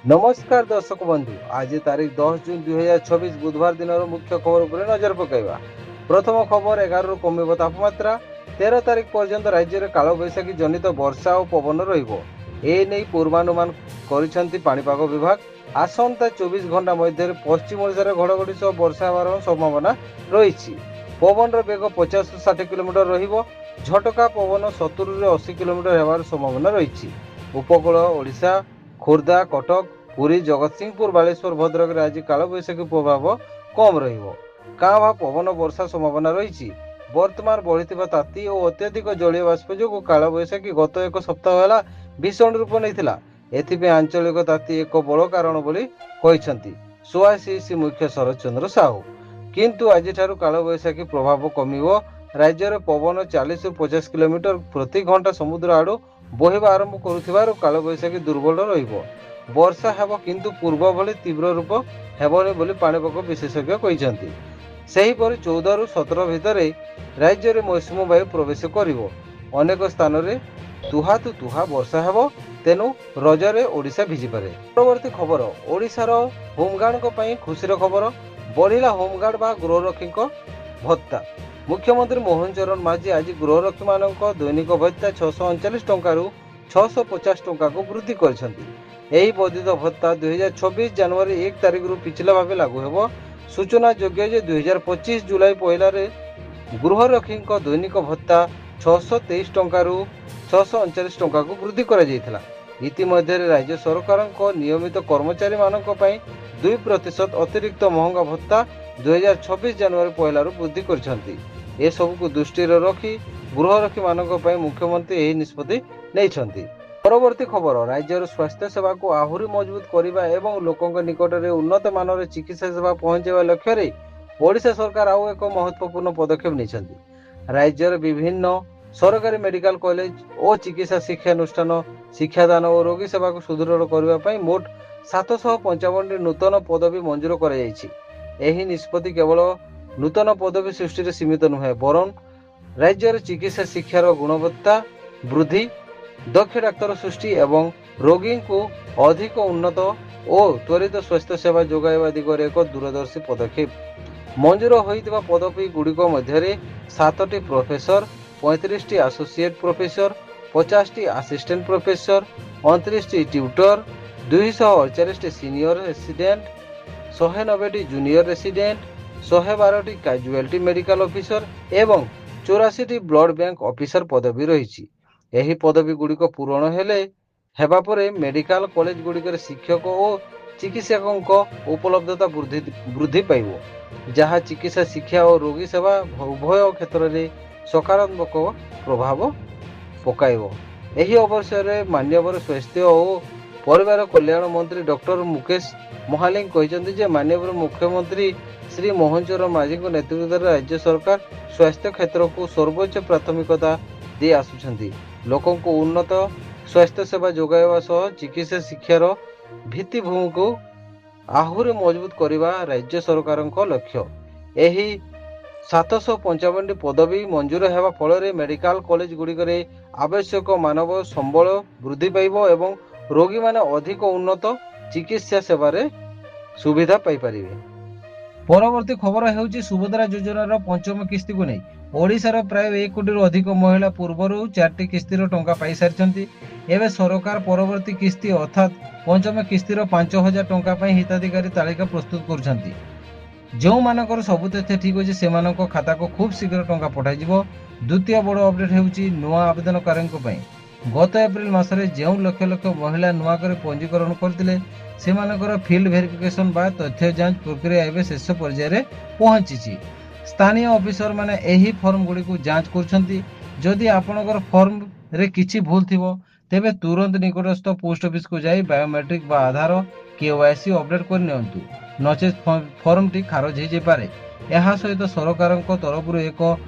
ନମସ୍କାର ଦର୍ଶକ ବନ୍ଧୁ, ଆଜି ତାରିଖ 10 ଜୁନ 2026, ବୁଧବାର ଦିନର ମୁଖ୍ୟ ଖବର ଉପରେ ନଜର ପକାଇବା। ପ୍ରଥମ ଖବର, 11ରୁ କମିବ ତାପମାତ୍ରା। 13 ତାରିଖ ପର୍ଯ୍ୟନ୍ତ ରାଜ୍ୟରେ କାଳବୈଶାଖୀ ଜନିତ ବର୍ଷା ଓ ପବନ ରହିବ। ଏ ନେଇ ପୂର୍ବାନୁମାନ କରିଛନ୍ତି ପାଣିପାଗ ବିଭାଗ। ଆସନ୍ତା 24 ଘଣ୍ଟା ମଧ୍ୟରେ ପଶ୍ଚିମ ଓଡ଼ିଶାରେ ଘଡ଼ଘଡ଼ି ସହ ବର୍ଷା ହେବାର ସମ୍ଭାବନା ରହିଛି। ପବନର ବେଗ 50ରୁ 60 କିଲୋମିଟର ରହିବ। ଝଟକା ପବନ 70ରୁ 80 କିଲୋମିଟର ହେବାର ସମ୍ଭାବନା ରହିଛି। ଉପକୂଳ ଓଡ଼ିଶା, ଖୋର୍ଦ୍ଧା, କଟକ, ପୁରୀ, ଜଗତସିଂହପୁର, ବାଲେଶ୍ୱର, ଭଦ୍ରକରେ ଆଜି କାଳବୈଶାଖୀ ପ୍ରଭାବ କମ୍ ରହିବ। କାଁ ଭାଁ ପବନ ବର୍ଷା ସମ୍ଭାବନା ରହିଛି। ବର୍ତ୍ତମାନ ବଢ଼ିଥିବା ତାତି ଓ ଅତ୍ୟଧିକ ଜଳୀୟ ବାଷ୍ପ ଯୋଗୁଁ କାଳବୈଶାଖୀ ଗତ ଏକ ସପ୍ତାହ ହେଲା ଭୀଷଣ ରୂପ ନେଇଥିଲା। ଏଥିପାଇଁ ଆଞ୍ଚଳିକ ତାତି ଏକ ବଡ଼ କାରଣ ବୋଲି କହିଛନ୍ତି ସୋଆ ସିଇସି ମୁଖ୍ୟ ଶରତ ଚନ୍ଦ୍ର ସାହୁ। କିନ୍ତୁ ଆଜିଠାରୁ କାଳବୈଶାଖୀ ପ୍ରଭାବ କମିବ। ରାଜ୍ୟରେ ପବନ 40ରୁ 50 କିଲୋମିଟର ପ୍ରତି ଘଣ୍ଟା ସମୁଦ୍ର ଆଡ଼ୁ ବହିବା ଆରମ୍ଭ କରୁଥିବାରୁ କାଳବୈଶାଖୀ ଦୁର୍ବଳ ରହିବ। ବର୍ଷା ହେବ, କିନ୍ତୁ ପୂର୍ବ ଭଳି ତୀବ୍ର ରୂପ ହେବନି ବୋଲି ପାଣିପାଗ ବିଶେଷଜ୍ଞ କହିଛନ୍ତି। ସେହିପରି 14ରୁ 17 ଭିତରେ ରାଜ୍ୟରେ ମୌସୁମୀ ବାୟୁ ପ୍ରବେଶ କରିବ। ଅନେକ ସ୍ଥାନରେ ତୁହାକୁ ତୁହା ବର୍ଷା ହେବ। ତେଣୁ ରଜରେ ଓଡ଼ିଶା ଭିଜିପାରେ। ପରବର୍ତ୍ତୀ ଖବର, ଓଡ଼ିଶାର ହୋମଗାର୍ଡଙ୍କ ପାଇଁ ଖୁସିର ଖବର। ବଢ଼ିଲା ହୋମଗାର୍ଡ ବା ଗୃହରକ୍ଷୀଙ୍କ ଭତ୍ତା। ମୁଖ୍ୟମନ୍ତ୍ରୀ ମୋହନ ଚରଣ ମାଝୀ ଆଜି ଗୃହରକ୍ଷୀମାନଙ୍କ ଦୈନିକ ଭତ୍ତା 639 ଟଙ୍କାରୁ 650 ଟଙ୍କାକୁ ବୃଦ୍ଧି କରିଛନ୍ତି। ଏହି ବର୍ଦ୍ଧିତ ଭତ୍ତା 2026 ଜାନୁଆରୀ 1 ତାରିଖରୁ ପିଛିଲା ଭାବେ ଲାଗୁ ହେବ। ସୂଚନାଯୋଗ୍ୟ ଯେ 2025 ଜୁଲାଇ 1ରେ ଗୃହରକ୍ଷୀଙ୍କ ଦୈନିକ ଭତ୍ତା 623 ଟଙ୍କାରୁ 639 ଟଙ୍କାକୁ ବୃଦ୍ଧି କରାଯାଇଥିଲା। ଇତିମଧ୍ୟରେ ରାଜ୍ୟ ସରକାରଙ୍କ ନିୟମିତ କର୍ମଚାରୀମାନଙ୍କ ପାଇଁ 2% ଅତିରିକ୍ତ ମହଙ୍ଗା ଭତ୍ତା 2026 ଜାନୁଆରୀ 1ରୁ ବୃଦ୍ଧି କରିଛନ୍ତି। ଏସବୁକୁ ଦୃଷ୍ଟିରେ ରଖି ଗୃହରକ୍ଷୀମାନଙ୍କ ପାଇଁ ମୁଖ୍ୟମନ୍ତ୍ରୀ ଏହି ନିଷ୍ପତ୍ତି ନେଇଛନ୍ତି। ପରବର୍ତ୍ତୀ ଖବର, ରାଜ୍ୟର ସ୍ୱାସ୍ଥ୍ୟ ସେବାକୁ ଆହୁରି ମଜବୁତ କରିବା ଏବଂ ଲୋକଙ୍କ ନିକଟରେ ଉନ୍ନତ ମାନର ଚିକିତ୍ସା ସେବା ପହଞ୍ଚାଇବା ଲକ୍ଷ୍ୟରେ ଓଡ଼ିଶା ସରକାର ଆଉ ଏକ ମହତ୍ୱପୂର୍ଣ୍ଣ ପଦକ୍ଷେପ ନେଇଛନ୍ତି। ରାଜ୍ୟର ବିଭିନ୍ନ ସରକାରୀ ମେଡିକାଲ କଲେଜ ଓ ଚିକିତ୍ସା ଶିକ୍ଷାନୁଷ୍ଠାନ ଶିକ୍ଷାଦାନ ଓ ରୋଗୀ ସେବାକୁ ସୁଦୃଢ଼ କରିବା ପାଇଁ ମୋଟ 755ଟି ନୂତନ ପଦବୀ ମଞ୍ଜୁର କରାଯାଇଛି। ଏହି ନିଷ୍ପତ୍ତି କେବଳ ନୂତନ ପଦବୀ ସୃଷ୍ଟିରେ ସୀମିତ ନୁହେଁ, ବରଂ ରାଜ୍ୟର ଚିକିତ୍ସା ଶିକ୍ଷାର ଗୁଣବତ୍ତା ବୃଦ୍ଧି, ଦକ୍ଷ ଡାକ୍ତର ସୃଷ୍ଟି ଏବଂ ରୋଗୀଙ୍କୁ ଅଧିକ ଉନ୍ନତ ଓ ତ୍ୱରିତ ସ୍ୱାସ୍ଥ୍ୟ ସେବା ଯୋଗାଇବା ଦିଗରେ ଏକ ଦୂରଦର୍ଶୀ ପଦକ୍ଷେପ। ମଞ୍ଜୁର ହୋଇଥିବା ପଦବୀ ଗୁଡ଼ିକ ମଧ୍ୟରେ ସାତଟି ପ୍ରଫେସର, 35ଟି ଆସୋସିଏଟ୍ ପ୍ରଫେସର, 50ଟି ଆସିଷ୍ଟାଣ୍ଟ ପ୍ରଫେସର, 29ଟି ଟ୍ୟୁଟର, 248ଟି ସିନିୟର ରେସିଡେଣ୍ଟ, 190ଟି ଜୁନିୟର ରେସିଡେଣ୍ଟ, 112ଟି କାଜୁଆଲିଟି ମେଡିକାଲ ଅଫିସର ଏବଂ 84ଟି ବ୍ଲଡ ବ୍ୟାଙ୍କ ଅଫିସର ପଦବୀ ରହିଛି। ଏହି ପଦବୀ ଗୁଡ଼ିକ ପୂରଣ ହେବା ପରେ ମେଡିକାଲ କଲେଜ ଗୁଡ଼ିକରେ ଶିକ୍ଷକ ଓ ଚିକିତ୍ସକଙ୍କ ଉପଲବ୍ଧତା ବୃଦ୍ଧି ପାଇବ, ଯାହା ଚିକିତ୍ସା ଶିକ୍ଷା ଓ ରୋଗୀ ସେବା ଉଭୟ କ୍ଷେତ୍ରରେ ସକାରାତ୍ମକ ପ୍ରଭାବ ପକାଇବ। ଏହି ଅବସରରେ ମାନ୍ୟବର ସ୍ୱାସ୍ଥ୍ୟ ଓ ପରିବାର କଲ୍ୟାଣ ମନ୍ତ୍ରୀ ଡକ୍ଟର ମୁକେଶ ମହାଲିଙ୍ଗ କହିଛନ୍ତି ଯେ ମାନ୍ୟବର ମୁଖ୍ୟମନ୍ତ୍ରୀ ଶ୍ରୀ ମୋହନ ଚରଣ ମାଝୀଙ୍କ ନେତୃତ୍ୱରେ ରାଜ୍ୟ ସରକାର ସ୍ୱାସ୍ଥ୍ୟ କ୍ଷେତ୍ରକୁ ସର୍ବୋଚ୍ଚ ପ୍ରାଥମିକତା ଦେଇ ଆସୁଛନ୍ତି। ଲୋକଙ୍କୁ ଉନ୍ନତ ସ୍ୱାସ୍ଥ୍ୟ ସେବା ଯୋଗାଇବା ସହ ଚିକିତ୍ସା ଶିକ୍ଷାର ଭିତ୍ତିଭୂମିକୁ ଆହୁରି ମଜବୁତ କରିବା ରାଜ୍ୟ ସରକାରଙ୍କ ଲକ୍ଷ୍ୟ। ଏହି 755ଟି ପଦବୀ ମଞ୍ଜୁର ହେବା ଫଳରେ ମେଡିକାଲ କଲେଜ ଗୁଡ଼ିକରେ ଆବଶ୍ୟକ ମାନବ ସମ୍ବଳ ବୃଦ୍ଧି ପାଇବ ଏବଂ ରୋଗୀମାନେ ଅଧିକ ଉନ୍ନତ ଚିକିତ୍ସା ସେବାରେ ସୁବିଧା ପାଇପାରିବେ। ପରବର୍ତ୍ତୀ ଖବର ହେଉଛି ସୁଭଦ୍ରା ଯୋଜନାର ପଞ୍ଚମ କିସ୍ତିକୁ ନେଇ। ଓଡ଼ିଶାର ପ୍ରାୟ 1 କୋଟିରୁ ଅଧିକ ମହିଳା ପୂର୍ବରୁ ଚାରିଟି କିସ୍ତିର ଟଙ୍କା ପାଇସାରିଛନ୍ତି। ଏବେ ସରକାର ପରବର୍ତ୍ତୀ କିସ୍ତି, ଅର୍ଥାତ୍ ପଞ୍ଚମ କିସ୍ତିର 5000 ଟଙ୍କା ପାଇଁ ହିତାଧିକାରୀ ତାଲିକା ପ୍ରସ୍ତୁତ କରୁଛନ୍ତି। ଯେଉଁମାନଙ୍କର ସବୁ ତଥ୍ୟ ଠିକ୍ ଅଛି, ସେମାନଙ୍କ ଖାତାକୁ ଖୁବ୍ ଶୀଘ୍ର ଟଙ୍କା ପଠାଯିବ। ଦ୍ୱିତୀୟ ବଡ଼ ଅପଡେଟ୍ ହେଉଛି ନୂଆ ଆବେଦନକାରୀଙ୍କ ପାଇଁ। ଗତ ଏପ୍ରିଲ ମାସରେ ଯେଉଁ ଲକ୍ଷ ଲକ୍ଷ ମହିଳା ନୂଆ କରି ପଞ୍ଜୀକରଣ କରିଥିଲେ, ସେମାନଙ୍କର ଫିଲ୍ଡ ଭେରିଫିକେସନ ବା ତଥ୍ୟ ଯାଞ୍ଚ ପ୍ରକ୍ରିୟା ଏବେ ଶେଷ ପର୍ଯ୍ୟାୟରେ ପହଞ୍ଚିଛି। ସ୍ଥାନୀୟ ଅଫିସରମାନେ ଏହି ଫର୍ମଗୁଡ଼ିକୁ ଯାଞ୍ଚ କରୁଛନ୍ତି। ଯଦି ଆପଣଙ୍କର ଫର୍ମରେ କିଛି ଭୁଲ ଥିବ, ତେବେ ତୁରନ୍ତ ନିକଟସ୍ଥ ପୋଷ୍ଟ ଅଫିସକୁ ଯାଇ ବାୟୋମେଟ୍ରିକ୍ ବା ଆଧାର କେୱାଇସି ଅପଡେଟ୍ କରିନିଅନ୍ତୁ, ନଚେତ୍ ଫର୍ମଟି ଖାରଜ ହୋଇଯାଇପାରେ। ଏହା ସହିତ ସରକାରଙ୍କ ତରଫରୁ ଏକ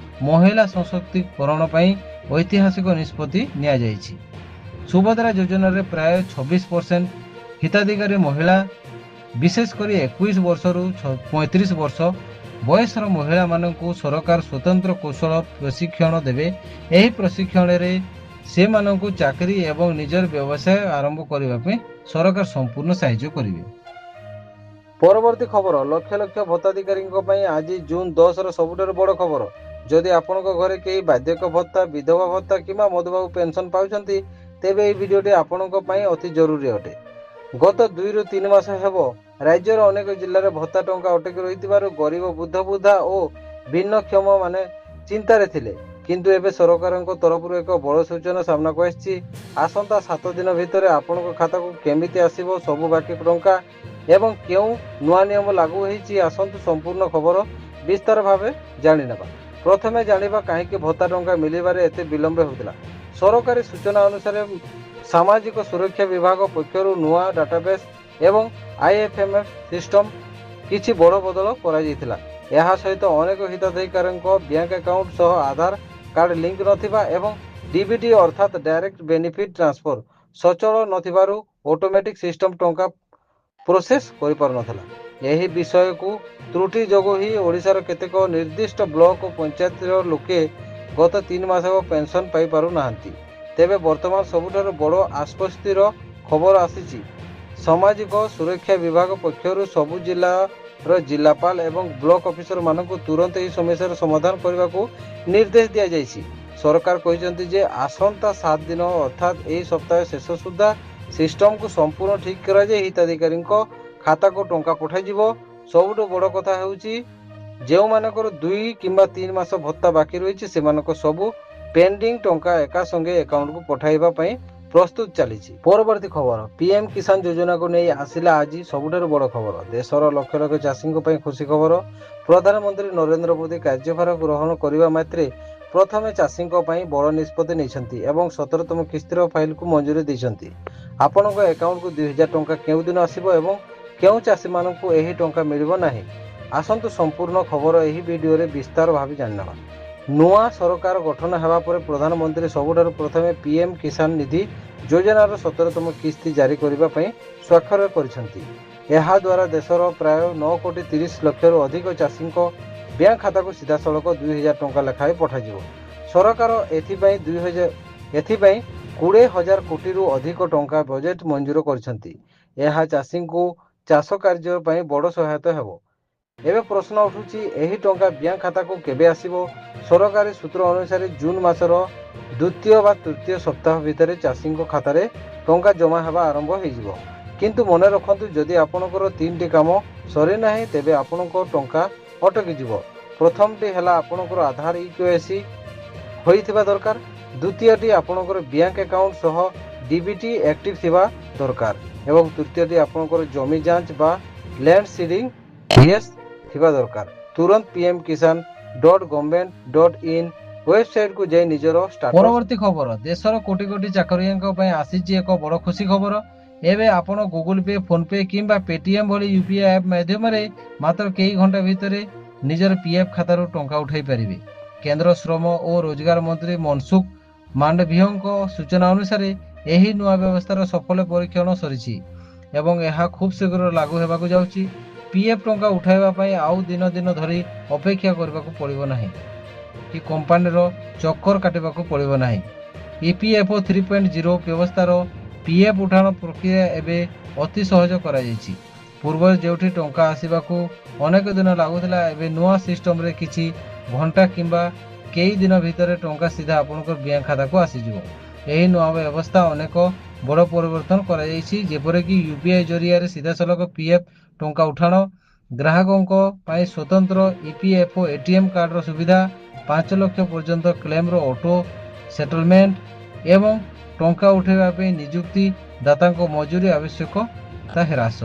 ମହିଳା ସଶକ୍ତିକରଣ ପାଇଁ ଐତିହାସିକ ନିଷ୍ପତ୍ତି ନିଆଯାଇଛି। ସୁଭଦ୍ରା ଯୋଜନାରେ ପ୍ରାୟ 26% ହିତାଧିକାରୀ ମହିଳା, ବିଶେଷ କରି 21 ବର୍ଷରୁ 35 ବର୍ଷ ବୟସର ମହିଳାମାନଙ୍କୁ ସରକାର ସ୍ୱତନ୍ତ୍ର କୌଶଳ ପ୍ରଶିକ୍ଷଣ ଦେବେ। ଏହି ପ୍ରଶିକ୍ଷଣରେ ସେମାନଙ୍କୁ ଚାକିରି ଏବଂ ନିଜର ବ୍ୟବସାୟ ଆରମ୍ଭ କରିବା ପାଇଁ ସରକାର ସମ୍ପୂର୍ଣ୍ଣ ସାହାଯ୍ୟ କରିବେ। ପରବର୍ତ୍ତୀ ଖବର, ଲକ୍ଷ ଲକ୍ଷ ଭତ୍ତାଧିକାରୀଙ୍କ ପାଇଁ ଆଜି ଜୁନ୍ 10ର ସବୁଠାରୁ ବଡ଼ ଖବର। ଯଦି ଆପଣଙ୍କ ଘରେ କେହି ବାର୍ଦ୍ଧକ୍ୟ ଭତ୍ତା, ବିଧବା ଭତ୍ତା କିମ୍ବା ମଧୁବାବୁ ପେନସନ୍ ପାଉଛନ୍ତି, ତେବେ ଏହି ଭିଡ଼ିଓଟି ଆପଣଙ୍କ ପାଇଁ ଅତି ଜରୁରୀ ଅଟେ। ଗତ 2ରୁ 3 ମାସ ହେବ ରାଜ୍ୟର ଅନେକ ଜିଲ୍ଲାରେ ଭତ୍ତା ଟଙ୍କା ଅଟକି ରହିଥିବାରୁ ଗରିବ, ବୃଦ୍ଧ, ବୃଦ୍ଧା ଓ ଭିନ୍ନକ୍ଷମ ମାନେ ଚିନ୍ତାରେ ଥିଲେ। କିନ୍ତୁ ଏବେ ସରକାରଙ୍କ ତରଫରୁ ଏକ ବଡ଼ ସୂଚନା ସାମ୍ନାକୁ ଆସିଛି। ଆସନ୍ତା 7 ଦିନ ଭିତରେ ଆପଣଙ୍କ ଖାତାକୁ କେମିତି ଆସିବ ସବୁ ବାକି ଟଙ୍କା ଏବଂ କେଉଁ ନୂଆ ନିୟମ ଲାଗୁ ହୋଇଛି, ଆସନ୍ତୁ ସମ୍ପୂର୍ଣ୍ଣ ଖବର ବିସ୍ତାର ଭାବେ ଜାଣିନେବା। ପ୍ରଥମେ ଜାଣିବା କାହିଁକି ଭତ୍ତା ଟଙ୍କା ମିଳିବାରେ ଏତେ ବିଳମ୍ବ ହେଉଥିଲା। ସରକାରୀ ସୂଚନା ଅନୁସାରେ, ସାମାଜିକ ସୁରକ୍ଷା ବିଭାଗ ପକ୍ଷରୁ ନୂଆ ଡାଟାବେସ୍ ଏବଂ ଆଇଏଫ୍ଏମ୍ଏସ୍ ସିଷ୍ଟମ କିଛି ବଡ଼ ବଦଳ କରାଯାଇଥିଲା। ଏହା ସହିତ ଅନେକ ହିତାଧିକାରୀଙ୍କ ବ୍ୟାଙ୍କ ଆକାଉଣ୍ଟ ସହ ଆଧାର କାର୍ଡ ଲିଙ୍କ ନଥିବା ଏବଂ ଡିବିଟି ଅର୍ଥାତ୍ ଡାଇରେକ୍ଟ ବେନିଫିଟ୍ ଟ୍ରାନ୍ସଫର ସଚଳ ନଥିବାରୁ ଅଟୋମେଟିକ୍ ସିଷ୍ଟମ ଟଙ୍କା ପ୍ରୋସେସ୍ କରିପାରୁନଥିଲା। ଏହି ବିଷୟକୁ ତ୍ରୁଟି ଯୋଗୁଁ ହିଁ ଓଡ଼ିଶାର କେତେକ ନିର୍ଦ୍ଦିଷ୍ଟ ବ୍ଲକ ଓ ପଞ୍ଚାୟତର ଲୋକେ ଗତ 3 ମାସ ହେବ ପେନସନ୍ ପାଇପାରୁନାହାନ୍ତି। ତେବେ ବର୍ତ୍ତମାନ ସବୁଠାରୁ ବଡ଼ ଆଶ୍ୱସ୍ତିର ଖବର ଆସିଛି। ସାମାଜିକ ସୁରକ୍ଷା ବିଭାଗ ପକ୍ଷରୁ ସବୁ ଜିଲ୍ଲାର ଜିଲ୍ଲାପାଳ ଏବଂ ବ୍ଲକ ଅଫିସରମାନଙ୍କୁ ତୁରନ୍ତ ଏହି ସମସ୍ୟାର ସମାଧାନ କରିବାକୁ ନିର୍ଦ୍ଦେଶ ଦିଆଯାଇଛି। ସରକାର କହିଛନ୍ତି ଯେ ଆସନ୍ତା 7 ଦିନ ଅର୍ଥାତ୍ ଏହି ସପ୍ତାହ ଶେଷ ସୁଦ୍ଧା ସିଷ୍ଟମକୁ ସମ୍ପୂର୍ଣ୍ଣ ଠିକ୍ କରାଯାଇ ହିତାଧିକାରୀଙ୍କ ଖାତାକୁ ଟଙ୍କା ପଠାଯିବ। ସବୁଠୁ ବଡ଼ କଥା ହେଉଛି, ଯେଉଁମାନଙ୍କର 2 କିମ୍ବା 3 ମାସ ଭତ୍ତା ବାକି ରହିଛି, ସେମାନଙ୍କ ସବୁ ପେଣ୍ଡିଂ ଟଙ୍କା ଏକା ସଙ୍ଗେ ଆକାଉଣ୍ଟକୁ ପଠାଇବା ପାଇଁ ପ୍ରସ୍ତୁତ ଚାଲିଛି। ପରବର୍ତ୍ତୀ ଖବର, ପିଏମ୍ କିଷାନ ଯୋଜନାକୁ ନେଇ ଆସିଲା ଆଜି ସବୁଠାରୁ ବଡ଼ ଖବର। ଦେଶର ଲକ୍ଷ ଲକ୍ଷ ଚାଷୀଙ୍କ ପାଇଁ ଖୁସି ଖବର। ପ୍ରଧାନମନ୍ତ୍ରୀ ନରେନ୍ଦ୍ର ମୋଦି କାର୍ଯ୍ୟଭାର ଗ୍ରହଣ କରିବା ମାତ୍ରେ ପ୍ରଥମେ ଚାଷୀଙ୍କ ପାଇଁ ବଡ଼ ନିଷ୍ପତ୍ତି ନେଇଛନ୍ତି ଏବଂ 17ତମ କିସ୍ତିର ଫାଇଲକୁ ମଞ୍ଜୁରୀ ଦେଇଛନ୍ତି। ଆପଣଙ୍କ ଆକାଉଣ୍ଟକୁ 2000 ଟଙ୍କା କେଉଁଦିନ ଆସିବ ଏବଂ କେଉଁ ଚାଷୀମାନଙ୍କୁ ଏହି ଟଙ୍କା ମିଳିବ ନାହିଁ, ଆସନ୍ତୁ ସମ୍ପୂର୍ଣ୍ଣ ଖବର ଏହି ଭିଡ଼ିଓରେ ବିସ୍ତାର ଭାବେ ଜାଣିନେବା। ନୂଆ ସରକାର ଗଠନ ହେବା ପରେ ପ୍ରଧାନମନ୍ତ୍ରୀ ସବୁଠାରୁ ପ୍ରଥମେ ପିଏମ୍ କିଷାନ ନିଧି ଯୋଜନାର 17ତମ କିସ୍ତି ଜାରି କରିବା ପାଇଁ ସ୍ୱାକ୍ଷର କରିଛନ୍ତି। ଏହାଦ୍ୱାରା ଦେଶର ପ୍ରାୟ 9 କୋଟି 30 ଲକ୍ଷରୁ ଅଧିକ ଚାଷୀଙ୍କ ବ୍ୟାଙ୍କ ଖାତାକୁ ସିଧାସଳଖ 2000 ଟଙ୍କା ଲେଖାଏଁ ପଠାଯିବ। ସରକାର ଏଥିପାଇଁ 20,000 କୋଟିରୁ ଅଧିକ ଟଙ୍କା ବଜେଟ୍ ମଞ୍ଜୁର କରିଛନ୍ତି। ଏହା ଚାଷୀଙ୍କୁ ଚାଷ କାର୍ଯ୍ୟ ପାଇଁ ବଡ଼ ସହାୟତା ହେବ। ଏବେ ପ୍ରଶ୍ନ ଉଠୁଛି, ଏହି ଟଙ୍କା ବ୍ୟାଙ୍କ ଖାତାକୁ କେବେ ଆସିବ? ସରକାରୀ ସୂତ୍ର ଅନୁସାରେ, ଜୁନ୍ ମାସର ଦ୍ୱିତୀୟ ବା ତୃତୀୟ ସପ୍ତାହ ଭିତରେ ଚାଷୀଙ୍କ ଖାତାରେ ଟଙ୍କା ଜମା ହେବା ଆରମ୍ଭ ହୋଇଯିବ। କିନ୍ତୁ ମନେ ରଖନ୍ତୁ, ଯଦି ଆପଣଙ୍କର ତିନିଟି କାମ ସରିନାହିଁ, ତେବେ ଆପଣଙ୍କ ଟଙ୍କା ଅଟକିଯିବ। ପ୍ରଥମଟି ହେଲା, ଆପଣଙ୍କର ଆଧାର ଇ କେୱାଇସି ହୋଇଥିବା ଦରକାର। ଦ୍ୱିତୀୟଟି, ଆପଣଙ୍କର ବ୍ୟାଙ୍କ ଆକାଉଣ୍ଟ ସହ ଡିବିଟି ଆକ୍ଟିଭ୍ ଥିବା ଦରକାର ଏବଂ ତୃତୀୟଟି, ଆପଣଙ୍କର ଜମି ଯାଞ୍ଚ ବା ଲ୍ୟାଣ୍ଡ ସିଡିଂ ୟେସ୍ ଥିବା ଦରକାର। ତୁରନ୍ତ pmkisan.government.in ୱେବସାଇଟକୁ ଯାଇ ନିଜର ଷ୍ଟାଟସ୍। ପରବର୍ତ୍ତୀ ଖବର, ଦେଶର କୋଟି କୋଟି ଚାକରିଆଙ୍କ ପାଇଁ ଆସିଛି ଏକ ବଡ଼ ଖୁସି ଖବର। ଏବେ ଆପଣ ଗୁଗୁଲ ପେ, ଫୋନ ପେ କିମ୍ବା ପେଟିଏମ୍ ଭଳି ୟୁପିଆଇ ଆପ୍ ମାଧ୍ୟମରେ ମାତ୍ର କେଇ ଘଣ୍ଟା ଭିତରେ ନିଜର ପିଏଫ୍ ଖାତାରୁ ଟଙ୍କା ଉଠାଇ ପାରିବେ। କେନ୍ଦ୍ର ଶ୍ରମ ଓ ରୋଜଗାର ମନ୍ତ୍ରୀ ମନସୁଖ ମାଣ୍ଡଭିୟଙ୍କ ସୂଚନା ଅନୁସାରେ, ଏହି ନୂଆ ବ୍ୟବସ୍ଥାର ସଫଳ ପରୀକ୍ଷଣ ସରିଛି ଏବଂ ଏହା ଖୁବ୍ ଶୀଘ୍ର ଲାଗୁ ହେବାକୁ ଯାଉଛି। ପିଏଫ୍ ଟଙ୍କା ଉଠାଇବା ପାଇଁ ଆଉ ଦିନ ଦିନ ଧରି ଅପେକ୍ଷା କରିବାକୁ ପଡ଼ିବ ନାହିଁ କି କମ୍ପାନୀର ଚକ୍କର କାଟିବାକୁ ପଡ଼ିବ ନାହିଁ। ଇପିଏଫ୍ଓ 3.0 ବ୍ୟବସ୍ଥାର ପିଏଫ୍ ଉଠାଣ ପ୍ରକ୍ରିୟା ଏବେ ଅତି ସହଜ କରାଯାଇଛି। ପୂର୍ବରୁ ଯେଉଁଠି ଟଙ୍କା ଆସିବାକୁ ଅନେକ ଦିନ ଲାଗୁଥିଲା, ଏବେ ନୂଆ ସିଷ୍ଟମରେ କିଛି ଘଣ୍ଟା କିମ୍ବା କେଇ ଦିନ ଭିତରେ ଟଙ୍କା ସିଧା ଆପଣଙ୍କ ବ୍ୟାଙ୍କ ଖାତାକୁ ଆସିଯିବ। ଏହି ନୂଆ ବ୍ୟବସ୍ଥା ଅନେକ ବଡ଼ ପରିବର୍ତ୍ତନ କରାଯାଇଛି, ଯେପରିକି ୟୁପିଆଇ ଜରିଆରେ ସିଧାସଳଖ ପିଏଫ୍ ଟଙ୍କା ଉଠାଣ, ଗ୍ରାହକଙ୍କ ପାଇଁ ସ୍ୱତନ୍ତ୍ର ଇପିଏଫ୍ଓ ଏଟିଏମ୍ କାର୍ଡର ସୁବିଧା, 5 ଲକ୍ଷ ପର୍ଯ୍ୟନ୍ତ କ୍ଲେମ୍ର ଅଟୋ ସେଟଲମେଣ୍ଟ ଏବଂ ଟଙ୍କା ଉଠାଇବା ପାଇଁ ନିଯୁକ୍ତି ଦାତାଙ୍କ ମଞ୍ଜୁରୀ ଆବଶ୍ୟକତା ହ୍ରାସ।